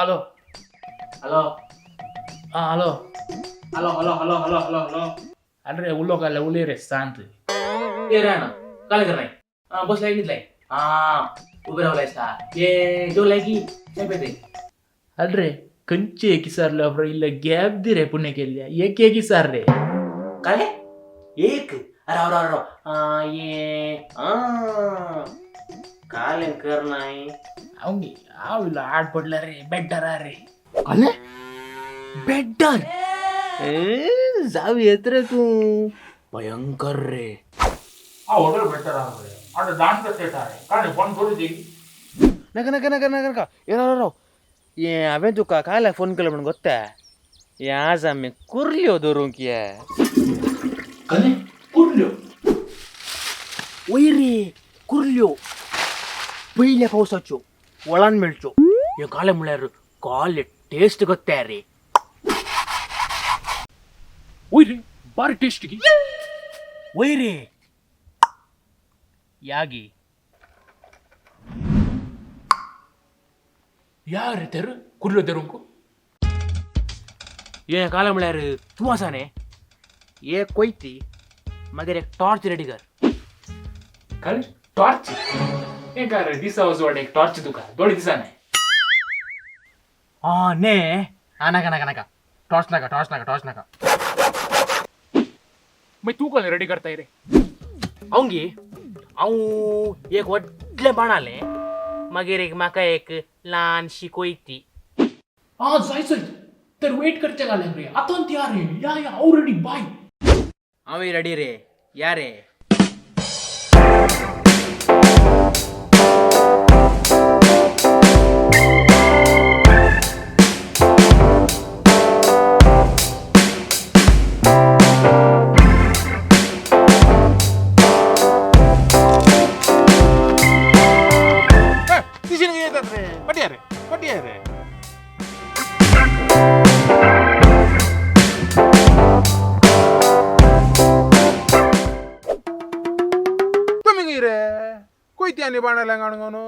Hello. Hello. हां hello. Hello hello hello hello hello hello. अरे उलो काले उलय रे शांत. ए राणा काल कर नाही हा बसलाय निघलाय हा उभे रावलायस का ये जेवलाय की काय पेते. अरे खंयचे एकीसारले बाबा इल्ल गॅप दी रे पुणे केल्ल्या एक एकीसार रे. काय एक राव राव राव हा ये हा काल कर नाही. हांव हांव इल्लो आड पडला रे बेड्डर रे. काले बेड्डर ए जाऊ येत रे तू भयंकर रे. हा हॉटेल बेटर रे आता दान कसे रे काय फोन करू दे. नका नका नका नका नका ए राव राव ये हांवें तुका काल फोन केलो म्हणून गोत्ता हे आज आमी कुर्ल्यो धरूंक ये. कले कुर्ल्यो? वय रे कुर्ल्यो पयल्या पावसाच्यो वळान मेळच्यो हे काले म्हळ्यार काले टेस्ट गोत्ता रे. वय रे बारी टेस्ट की. वय रे यागी या रे तर कुर्ल्यो धरूंक. हे काले म्हळ्यार तूं आसा न्ही एक कोयती मागीर एक टॉर्च रेडी कर. काल टॉर्च हे काय रे दिसा वचवाड एक टॉर्च तुका दोळे दिसा नाही. हा ने हा नाका नाका नाका टॉर्च नाका टॉर्च नाका टॉर्च नाका. मग तू कोण रेडी करताय रे? हांव गे हांव एक व्हडलें बाणालें मागीर एक म्हाका एक ल्हानशी कोयती. हा जायचं तर वेट करचे घालें रे आतां या रे या या हांव रेडी बाय. हांव रेडी रे या रे. येतात रे पटिया रे पटिया रे. तुम्ही काही रे कोयती आणि बाणाला गाणगाणू.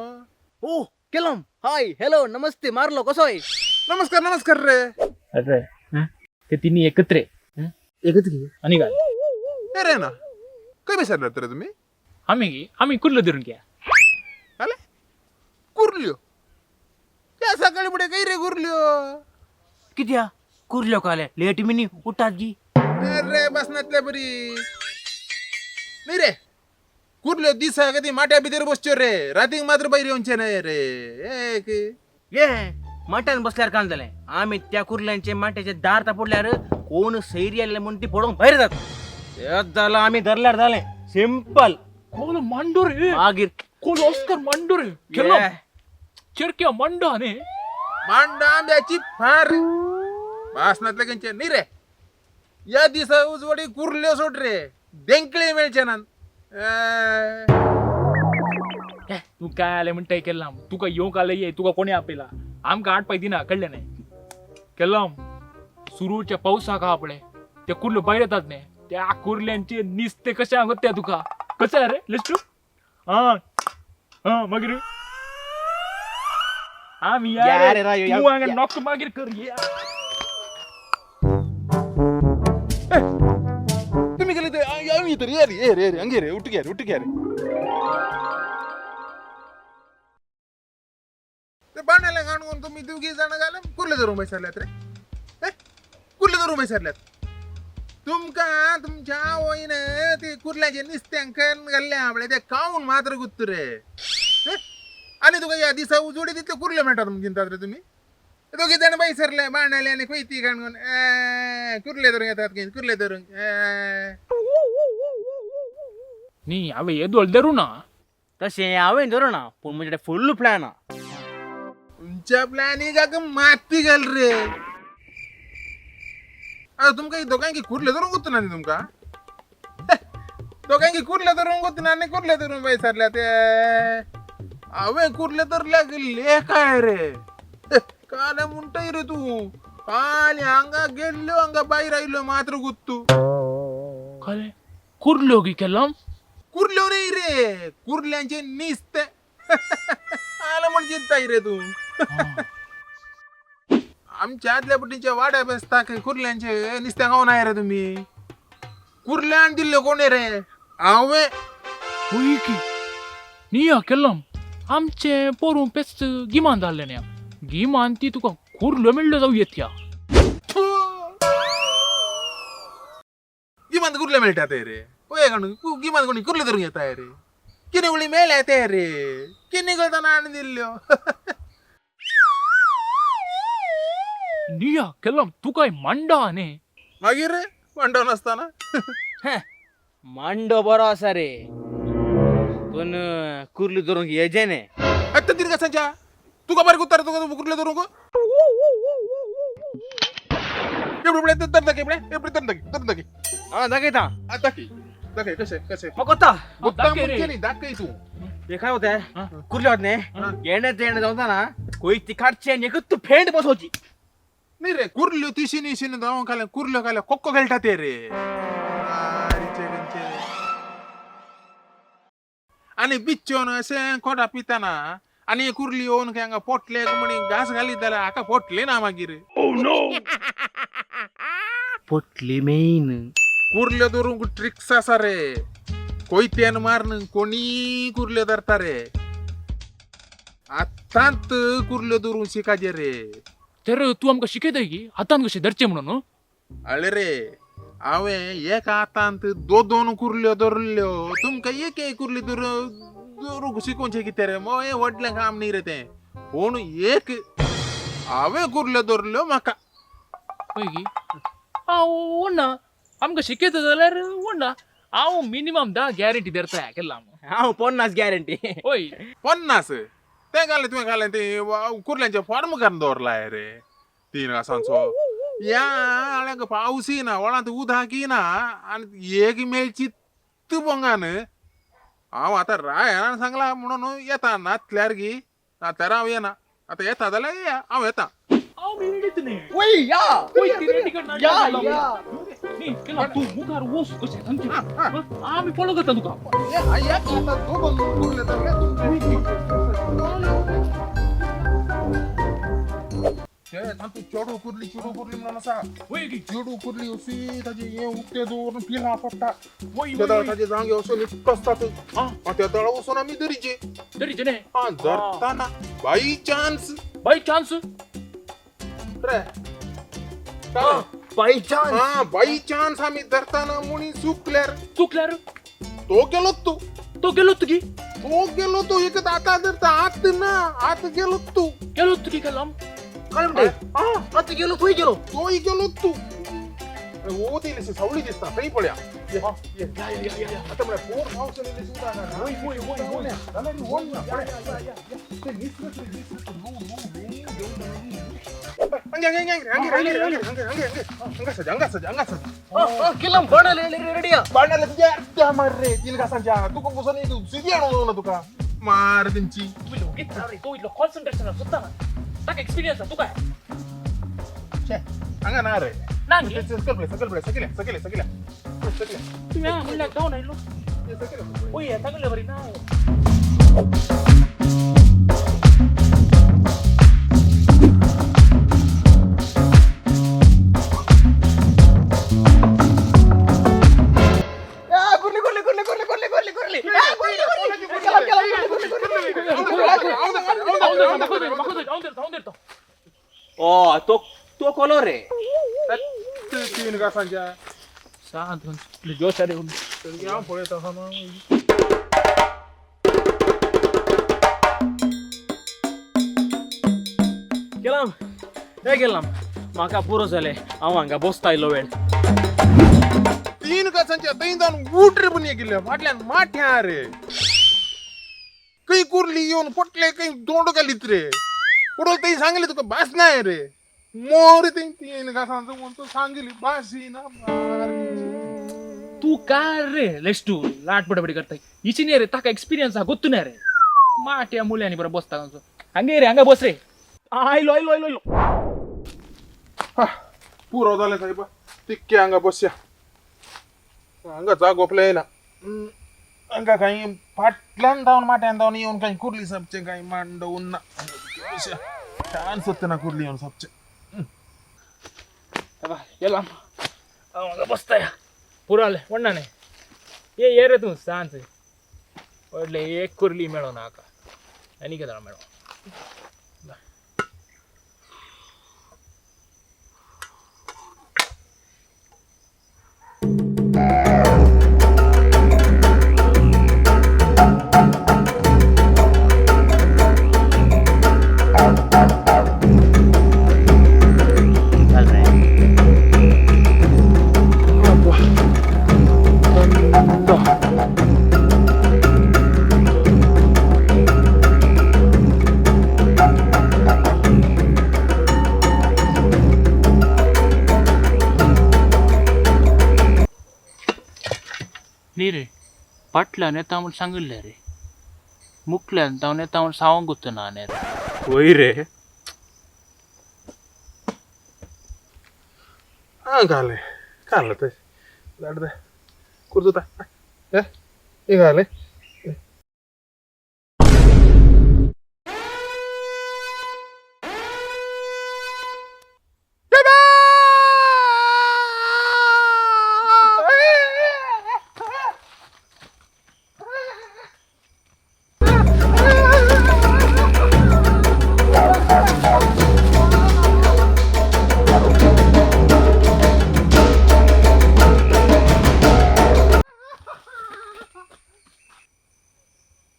ओ केलम हाय हॅलो नमस्ते मारलो कसोय. नमस्कार नमस्कार रे. अरे ते तिन्ही एकत्र एकच घे आणि काय ए रे ना काय विसरलात रे तुम्ही? आम्ही की आम्ही कुर्लं धरून घ्या. आले कुर्ल्यो त्या सकाळी पुढे काही रे कुर्ल्यो. कित्या कुर्ल्यो काले लेट मिनी उठात गी. अरे बसनातल्या बरी नाही रे कुर्ल्यो दिसा कधी माट्या भितर बसच्यो रे रातीक मात्र बाहेर येवचे नाही रे एक. ये माट्यान बसल्यार काम जालें आमी त्या कुर्ल्यांचे माट्याचे दार तापडल्यार कोण सैरी आयले म्हूण ती पडोवंक भायर जाता तेच जालां आमी धरल्यार जालें सिंपल. कोल मांडो रे. मागीर कोल ऑस्कर मांडो रे केलो चेरक्या मांडो न्ही. मांडा आंब्याची फार बासनातल्या खंयचे न्ही रे या दिसा उजवडी कुर्ल्यो सोड रे देंकळे मेळचे ना. तू काय आले म्हणटाय केला तुका येवंक आले ये तुका कोणी आपयला आमकां आटपाय दिना कळ्ळें न्ही केलाम सुरूच्या पावसाक आहा पळय ते कुर्ल्यो भायर येतात न्ही त्या कुर्ल्यांचे निस्ते कशें हांव त्या तुका कशें रे लिस्टू. आं आं मागीर आमी या रे, राव, या. तूं हांगा नॉक मागीर कर ये. तुम्ही गेले ते आम्ही तर ये रे ये रे ये रे अंगे रे उठ घ्या रे उठ घ्या रे ते बाणाला गाणून तुम्ही दोघी जण घाला कुर्ले धरून बैसरल्यात रे हे? कुर्ले धरून बैसरल्यात तुमका तुमच्या आवयन ते कुर्ल्याचे निस्त्यांकन घाल्ले आपले ते काऊन मात्र गुत्तू रे हे? आणि तुका या दिसा उजवडी तिथले कुर्ले म्हणतात गिनतात रे तुम्ही दोघी जण बैसरले बाणाले आणि कोयती काणून कुर्ले धरून येतात की कुर्ले धरून ए. न्ही हांवें येदोळ धरूं ना. तशें हांवें धरूं ना पूण म्हजे कडेन फुल्ल प्लॅन आहा. तुमच्या प्लॅनिंगाक माती घाल रे. आता तुमका दोघांकी कुर्ले धरून गुत्त ना तुमका दोघांकी कुर्ले धरून गुत्त ना आणि कुर्ले धरून बाई सरल्या ते हांवें कुर्ले धरल्या गेल्ले काय रे काल म्हणटाय रे तू काल हांगा गेल्ल्यो हांगा भायर आयल्यो मात्र गुत्तू. काय कुर्ल्यो गी केलाम? कुर्ल्यो नाही रे कुर्ल्यांचे निस्ते आलं म्हण चिंताय रे तू. आमच्या आदल्या पटीच्या वाड्या बेसता कुर्ल्यांचे नुस्त्या खावन आहे रे तुम्ही. कुर्ल्यान दिल्ल्यो कोणी रे? हांवें. होय की निया केल्लम आमचे पोरूं पेस्त गिमान जाल्लें न्या गिमान ती तुका कुर्ल्यो मेळ्ळ्यो जावं येत ह्या. गिमान कुर्ले मेळटा ते रे? पळय कोण गिमान कोणी कुर्ले धरून येता रे? कितें उळी मेल्या ते रे? कितें करतना हाडून दिल्ल्यो? निया केल्लम तुकाय मांडा न्ही. मागीर रे मांडव नासतना. मांडो बरो आसा रे, पूण कुर्ली धरूंक येजे न्ही. आत्तां तीन कसांच्या तुका बरें कुत्ता रे तुका कुर्ले धरूंक? एवढे तर दाखय, एवढे तर दाखय, तर दाखय. आं दाखयता. दाखय दाखय कशें कशें. म्हाका कोता. दाखय रे. न्ही दाखय तूं. हे काय होते कुर्ले होत न्ही, येणे तेणे जावता ना कोयती काडची आनी एकच तूं फेंट बसोवची. न्ही रे, कुर्ल्यो तिशीन इशीन जावन खाल्या कुर्ल्यो खाल्या कोक्को खेळटा ते रे. आरीचे खंयचे. आनी बिच्चोन अशें कोटा पिताना आनी कुर्ली येवन खंय हांगा पोटले म्हणी घास घालीत जाल्यार हाका पोटले ना मागीर. पोटली मेन. कुर्ल्यो धरूंक ट्रिक्स आसा रे. कोयत्यान मारून कोणी कुर्ल्यो धरता रे. आतांत कुर्ल्यो धरूंक शिकाचे रे. तर तूं आमकां शिकयताय की हातान कशें धरचें म्हणून. अळे रे, हांवें एका हातांत दोन दोन कुर्ल्यो धरल्यो. तुमकां एक एक कुर्ली धरूंक शिकोवचें कितें रे? हें व्हडलें काम न्ही रे तें. पूण एक हांवें कुर्ल्यो धरल्यो म्हाका. हय की हांव व्हडना आमकां शिकयता जाल्यार व्हडना हांव मिनिमम 10 गॅरंटी धरता केल्ला. हांव 50 गॅरंटी. हय. 50 तें घालें तुवें घालें तें कुर्ल्यांचें फॉर्म काडून दवरलां रे तीन घासांचो. ह्या आळ्याक पावसय ना, वळांत उदकय ना आनी एक मेळची बोंगान. हांव आतां रायान सांगलां म्हणून येता, नातल्यार गी नातल्यार हांव येना. आतां येता जाल्यार येया, हांव येता. हांव रेडीच न्ही. वय या. हय ती रेडी करना. या या. न्ही केला तूं मुखार वच कशें सांगचें आमी फॉलो करता तुका. चेडू कुर्ली, चेडू कुर्ली म्हणून आसा. वय की. चेडू कुर्ली अशी ताजे हें उक्तें दवरून पिलां पडटा. वय त्या वय. ताजे जांगे वचून निट्टो आसता थंय. आं. त्या तळा वचून आमी धरीचे. धरीचें न्ही. आं धरताना बाय चान्स. By chance. रे काय? By chance. हा बाय चान्स आमी धरताना मुणी चुकल्यार. चुकल्यार. तो गेलो तू. तो गेलो तुगी. तो गेलो तू एक आता धरता आत ना आत गेलो तू. गेलो तुगी केला. काय म्हणते? हा आतां गेलो थंय गेलो. तोय गेलो तू. ओ ती इल्लीशी सावळी दिसता थंय पळया. ये, ये. या या या या. आतां म्हळ्यार पोर पावस इल्लीशी उदक आहा. वय वय वय वय. जाल्यार वण ना, पळय. ते निसरत रे, निसरत. ल्हव, ल्हव, ल्हव देंवता. हंगे, हंगे, हंगे, हंगे, हंगे, हंगे, हंगे, हंगे, हंगे. हंगा सज, हंगा सज, हंगा सज. केला बाणाले रेडी. बाणाला तुझ्या अर्ध्या मार रे तीन घासांच्या. तुका बसून तू सिधी आणून ना तुका मार तेंची. तूं इल्लो ओगीच राव रे. तो इल्लो कॉन्सन्ट्रेशन सुद्दां ना ताका एक्सपिरियन्स आसा तुका. छे, हांगा ना रे. ना न्ही. सकयल पळय, सकयल पळय, सकयल सकयल सकयल सकयल. तुवें हांगा म्हणल्यार जावन आयलो. सकयल. वय सांगले बरी ना. कुर्ली कुर्ली कुर्ली कुर्ली कुर्ली कुर्ली कुर्ली कुर्ली केला केला कुर्ली कुर्ली कुर्ली. हांव धरता, म्हाका धर, हांव धरता, हांव धरता. ओ तो तो कोलो रे. तीन घासांच्या. शांत जोश रे. हांव पळयता सामान. केलाम हे केलाम म्हाका पुरो जालें. हांव हांगा बसता इल्लो वेळ. तीन घासांच्या थंय जावन बूट रे पण गेल्ले फाटल्यान माठ्या रे. खंय कुर्ली येवन पोटले खंय दोंड घालीत रे. कुडोल थंय सांगले तुका भास नाय रे. मोर थंय तीन घासांचो म्हणून तूं सांगली भास येना. तू काय रे लेस्टू लाट बडबडी करताय हिची न्ही रे. ताका एक्सपिरियन्स आहा गोत्तू न्ही रे. माट्या मुल्यांनी बरं बसता हांगे रे, हांगा बस रे. आयलो आयलो आयलो आयलो. पुरो जालें साहेबा. तिक्के हांगा बसया. हांगा जागो प्लेन ना. हांगा कांय फाटल्यान धांवन माट्यान धांवन येवन कांय कुर्ली सापचें कांय मांडवून ना. छान सोदता ना कुर्ली येवन सापचें. गेला हांव हांगा बसता पुरो जालें व्हडना न्ही ये ये रे तूं सांज व्हडलें एक कुर्ली मेळो ना हाका आनी कितें मेळो. न्ही रे फाटल्यान येता म्हूण सांगिल्लें रे, मुखल्यान तावन येता म्हूण सांगूंकच ना न्ही रे. वय रे. हां घालें घालें तें धाड दे कुर्तुता हे घालें.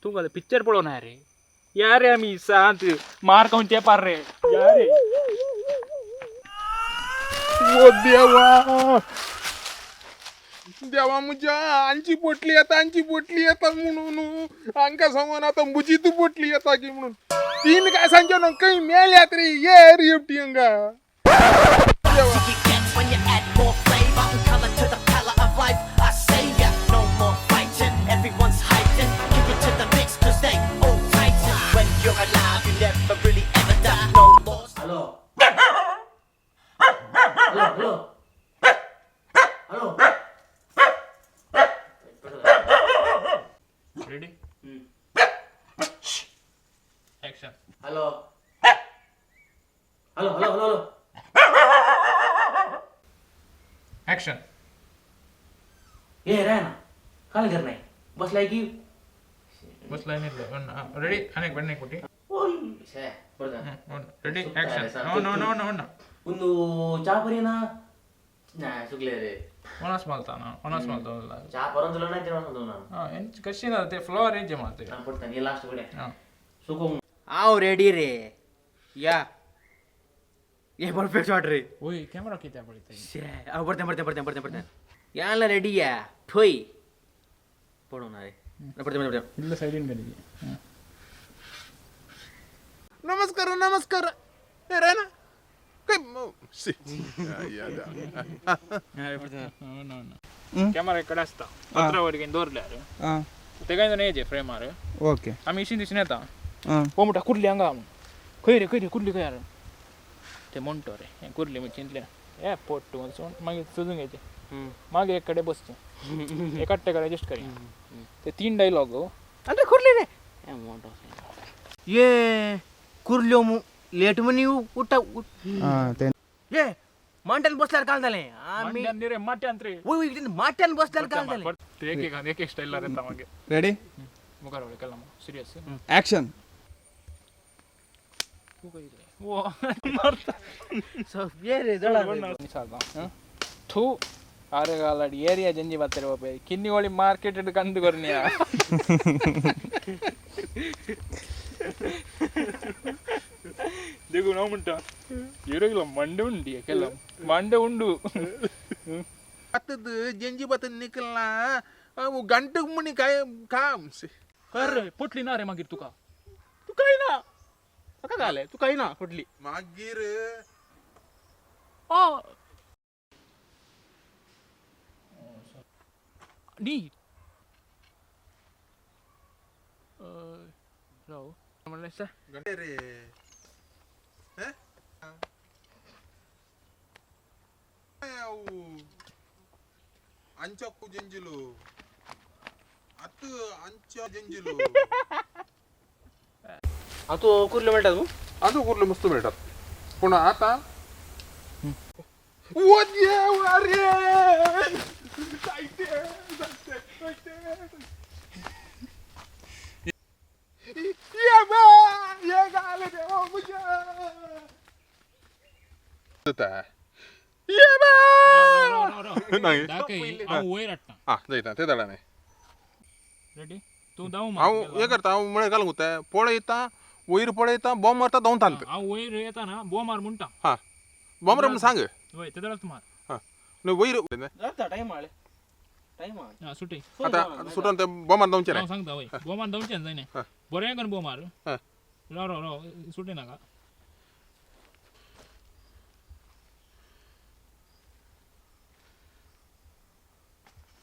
तूं घालें पिक्चर पळोवना रे या रे आमी सांत मार खावन चेपार रे या रे. ओ देवा देवा म्हज्या आंची पोटली येता, आंची पोटली येता म्हणून हांकां सांगून आतां म्हजी तूं पोटली येता की म्हणून तीन काय सांगचे न्हू खंय मेल्यात रे ये रे एकटी हांगा. You get when you add more flavor and color to the palette of life. I say ya, no more fighting. Everyone's hiding. Kick it to the mix, cause they all tighten. When you're alive, you never really ever die. No more. Hello hello hello hello. Ready action. Hello hello hello hello hello. Action. ये रे ना काल घर नाही बसलाय की. बसलाय न्ही रेडी आनी एक कोटी. शे बरं. Ready action. No no no no no. ಒಂದು ಚಾ ಪರಿನಾ ना चुकले रे. ओनस मालता ना ओनस मालता. चहा परत तुला नाही तेव्हा सांगतो ना. हां एंच कशी ना ते फ्लॉवर एंचे मारते. पडता हे लास्ट कडे. हां. सुको आव रेडी रे या ये परफेक्ट शॉट रे. ओय कॅमेरा कित्या पळयता. शे आव पडते पडते पडते पडते पडते याला रेडी या ठोई पडू ना रे पडते पडते. इल्ल सायडीन करी. नमस्कार नमस्कार हे रे ना काय शी. कॅमेरा कडे आसता पत्रावर घेवन दवरल्यार ते काय येचे फ्रेमार. ओके. आमी इशीन दिसून येता हो म्हणटा कुर्ली हांगा म्हूण खंय रे खंय रे कुर्ली खंय रे ते म्हणटो रे हें कुर्ली म्हण चिंतलें हे पोट वचून मागीर सोदून घेवचें मागीर एक कडेन बसचें एकाच टेकार एडजस्ट करी ते तीन डायलॉग. अरे कुर्ली रे ये कुर्ल्यो लेट मनी उठा. ते ये मांट्यान बसल्यार काल जालें आमी. रे माट्यान रे. वय वय माट्यान बसल्यार काल जालें. ते एक एक एक एक स्टायलार येता मागीर. रेडी मुखार वळय केला सिरियस. ॲक्शन. वो मारता. ये रे जळा ಥೂ ಆರೆಗಾಲಡಿ ಏರಿಯಾ ಜಂಜಿ ಬರ್ತಾರೆ ಬಾಪೆ ಕಿನ್ನಿಗೋಳಿ ಮಾರ್ಕೆಟ್ ಕಂದು ಕೊರ್ನಿಯ. ದಿಗು ನಾವು ಇರೋಗಿಲ್ಲ ಮಂಡೆ ಉಂಡು ಕೆಲ ಮಂಡೆ ಉಂಡು. ಬತ್ತದ ಜಂಜಿ ಬತ್ತದ ನಿಕಲ್ನ ಅವು ಗಂಟಗ್ ಮುನಿ काय काम. ಕರ್ರೆ ಪೊಟ್ಲಿ ನಾರೆ ಮಾಗಿರ್ ತುಕ. तू काही ना का झालंय तू काही ना कुठली. मागीर ಆ ನೀ ರಾವ್ म्हणलें सर. गंटे रे हे? ಅವು ಅಂಚಕ್ಕು ಜಂಜಿಲು ಅತ್ತು ಅಂಚ ಜಂಜಿಲು. हा तू कुर्ले म्हणतात तू. ಅದು कुर्ले मस्त मेळटात पूण आतां ओ देवा रे, जायते जायते जायते. ये बा, ये गाले देवा म्हज्या. जाता. ये बा. नाही. दाखय, हांव वयर हाडटा. हा जायता ते जाणा न्ही. रेडी, तूं धांव मार. हांव हें करता, हांव म्हळ्यार घालूंक वता, पळयता वयर, पळयता बॉम्ब मारता दोन तांत. हांव वयर येता ना बॉम्ब मार म्हणटा. हा, बॉम्ब मार म्हणून सांग. वय ते जाल्यार तूं मार. हा न्ही वयर. जाता टायम आले, टायम आले. हा सुटय. आतां आतां सुटोन ते बॉम्ब मार दोनचे हांव न्ही. सांगता, वय बॉम्ब मार धांवचें जायना. हा. बरें करून बॉम्ब मार. हा. राव राव राव, सुटय नाका.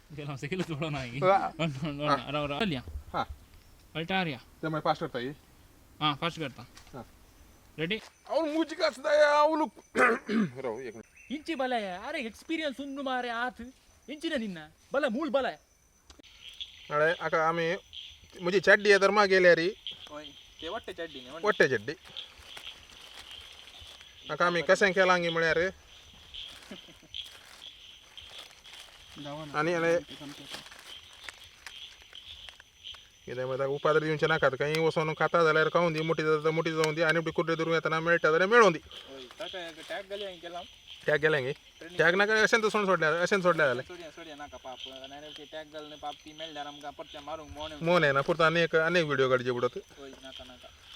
गेला सकयल थोडो नाही. राव राव, चल या. हा. अल्टार या. ते मागीर फास्ट करता ही. हा, फास्ट करता. हा. रेडी. हांव मुजीक आसता हांव राव एक मिनिट. ಇಂಚಿ ಬಲ, ಅರೆ ಎಕ್ಸ್ಪೀರಿಯನ್ಸ್ ಉಂಡು ಮಾರೆ, ಆತ್ ಇಂಚಿನ ನಿನ್ನ ಬಲ ಮೂल ಬಲ. नाळे आका आमी म्हजी चड्डी तर मा गेल्या री. होय, ते वाटते चड्डी न्ही. वट्टे चड्डी आका आमी कशें केलां गी म्हळ्यार आनी आनी कितें म्हणटा, उपाद्र दिवचें नाकात. खंय वचोन खाता जाल्यार खावूं दी, मोठी जाता मोठी जावं दी. आनी कुर्डे धरून येतना मेळटा जाल्यार मेळों दी. होय, ताका टॅग घालया केला. टॅग गेलें गी, टॅग नाका, अशें सोडून सोडल्या, अशें सोडल्या जालें. सोडया सोडया, नाका पाप. नाही टॅग घालून पाप ती मेळ्ळ्यार आमकां परते मारूंक मोण. मोन येना पुरता, आनी एक आनी एक व्हिडिओ काडची पडत. होय, नाका नाका.